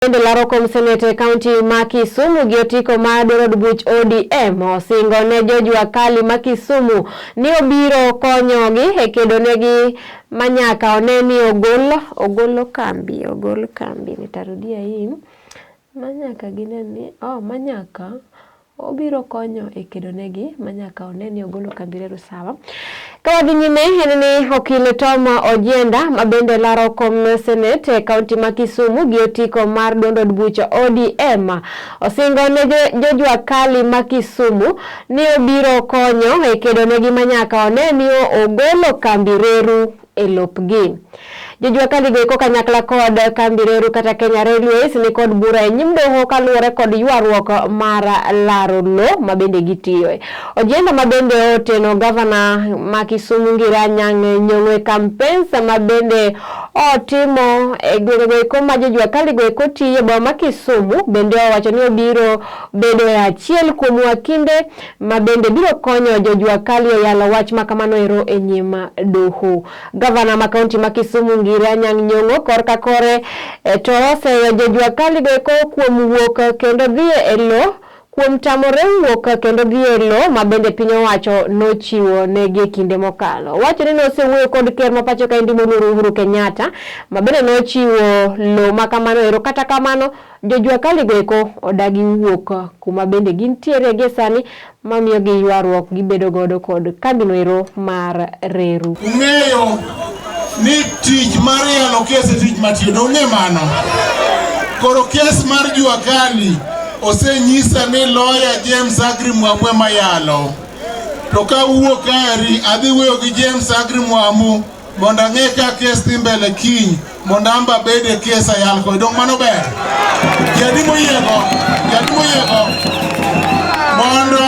Bende laro kom senate e kaunti ma Kisumu gi otiko mar duond od buch ODM osingo ne jojua kali ma Kisumu ni obiro konyogi e kedo negi manyaka one ni ogol ogolo kambi ogol kambi nitarudia hii manyaka gine ni oh manyaka Obiro konyo e kedo negi ma nyaka one ni ogolo kambi reru sawa. Ka wadhi nyime en ni okil Tom Ojienda ma bende laro kom senet e kaunti ma Kisumu gi otiko mar duond od bucha ODM osingo ne jojua kali ma Kisumu ni obiro konyo e kedo negi ma nyaka one ni ogolo kambi reru e lopgi. Jojua kali go eko kanyakla kod kambi reru kata Kenya Railways ni kod bura e nyim doho kaluwore kod ywaruok mar laro lo ma bende gitiyoe. Ojienda ma bende oteno gavana ma Kisumu Ngira Anyang' Nyong'o e campaigns ma bende otimo e gwenge go eko ma jojua kali go eko tiyo e boma ma Kisumu bende owacho ni obiro bedo e achiel kuom wakinde ma bende biro konyo jojua kali e yalo wach ma kamano ero e nyim doho. Gavana ma kaunti ma Kisumu Ngire Anyang' Nyong'o korka kore to oseyo jojua kali go eko kuom wuok kendo dhi e lo kuom tamore wuok kendo dhi e lo ma bende piny owacho nochiwo negi e kinde mokalo. Owacho ni nosewuoyo kod ker ma pacho kaendi moluor Uhuru Kenyatta ma bende nochiwo lo ma kamano ero kata kamano Jojua kali go eko odagi wuok kuma bende gintiere gie sani mamiyo gi ywaruok gibedo godo kod kambino ero mar reru. Ung'eyo ni tich mar yalo kes e tich matiyo, donge mano? Koro kes mar jua kali osenyisa ni lawyer James Agri Mwamu ema yalo. To kawuok kaeri adhi wuoyo gi James Agri Mwamu mondo ang'e ka kes dhi mbele kiny mondo an be abed e kes ayal kode. Donge mano ber? Ji adi moyiego? Ji adi moyiego? Mondo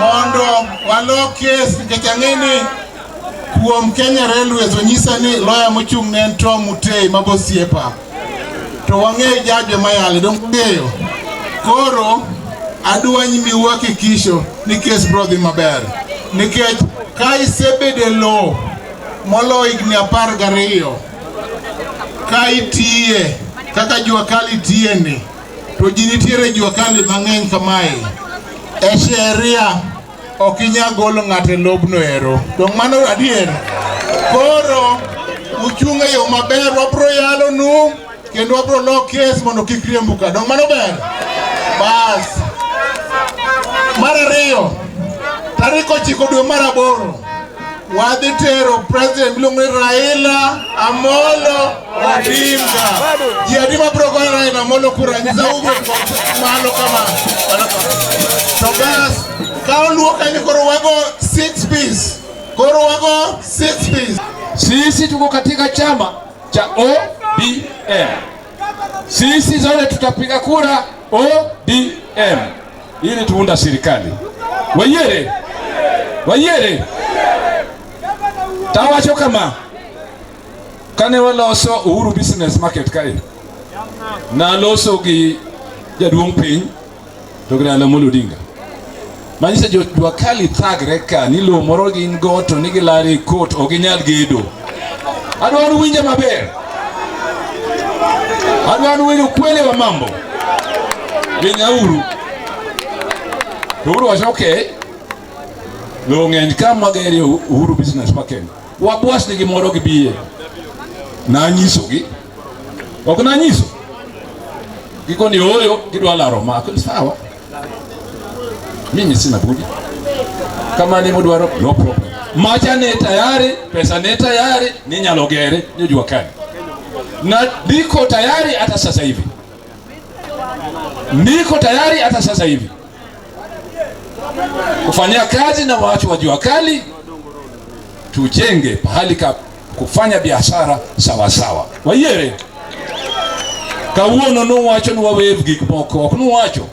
mondo walo kes nikech ang'e ni kuom Kenya Railways onyisa ni lawyer mochung' ne en Tom Mutei ma bosiepa. To wang'eyo judge mayale, donge ung'eyo? Koro adwa miu hakikisho ni kes biro dhi maber. Nikech ka isebedo e lowo moloyo higni 12 ka itiye kaka jua kali tiye ni, to ji nitiere jua kali mang'eny kamae. E sheria ok inyal golo ng'ato e lobno ero. Donge mano adier? Koro uchung' e yo maber, wabro yalo nu kendo wabro lo kes mondo kik riembu ka. Donge mano ber? Bas. Mar ariyo, tarik 9 dwe mar 8 wadhi tero president miluongo ni Raila Amolo Odinga. Ji adi mabiro goyo Raila Amolo kura? Nyisa uru malo kama. To bas, ka oluo kanyo koro wago 6 piece. Koro wago 6 piece. Sisi tuko katika chama cha ODM. Sisi zote tutapiga kura ODM ili tuunda serikali. Wayiere, wayiere. Tawacho kama kane waloso Uhuru Business Market kae, naloso gi jaduong' piny to gi Raila Amolo Odinga. Manyiso jojua kali thagre ka ni lowo moro gin go to ni gilare e court ok ginyal gedo. Adwa ni uwinje maber. Adwa ni uwinje ukweli wa mambo. Winjauru. To Uhuru wacho okay. Lowo ng'eny ka magerie Uhuru Business Market. Wabwas nigi moro gibiye. Nanyisogi. Ok nanyiso. Gikoni ooyo gidwa laro ma. Sawa. Mimi sina budi. Kama ni mudwaro no problem. Macha ne tayari, pesa ne tayari, ni nyalo gere, ni jua kali. Na niko tayari hata sasa hivi. Niko tayari hata sasa hivi kufanyia kazi na watu wa jua kali, tujenge pahali ka kufanya biashara sawa sawa. Wayiere kawuono nuwacho ni wawave gik moko, ok nuwacho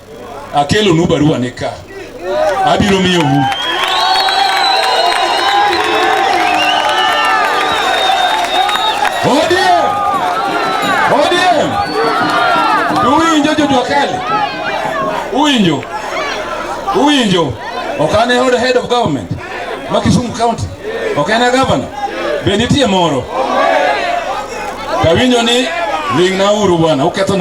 akelonu barua ni ka abiro miyou. ODM! ODM! Uwinjo jojua kali? Uwinjo? Uwinjo? Ok an e head of government ma Kisumu County. Ok en a governor. Be nitie moro? Tawinjo ni ling'na uru bwana, uketho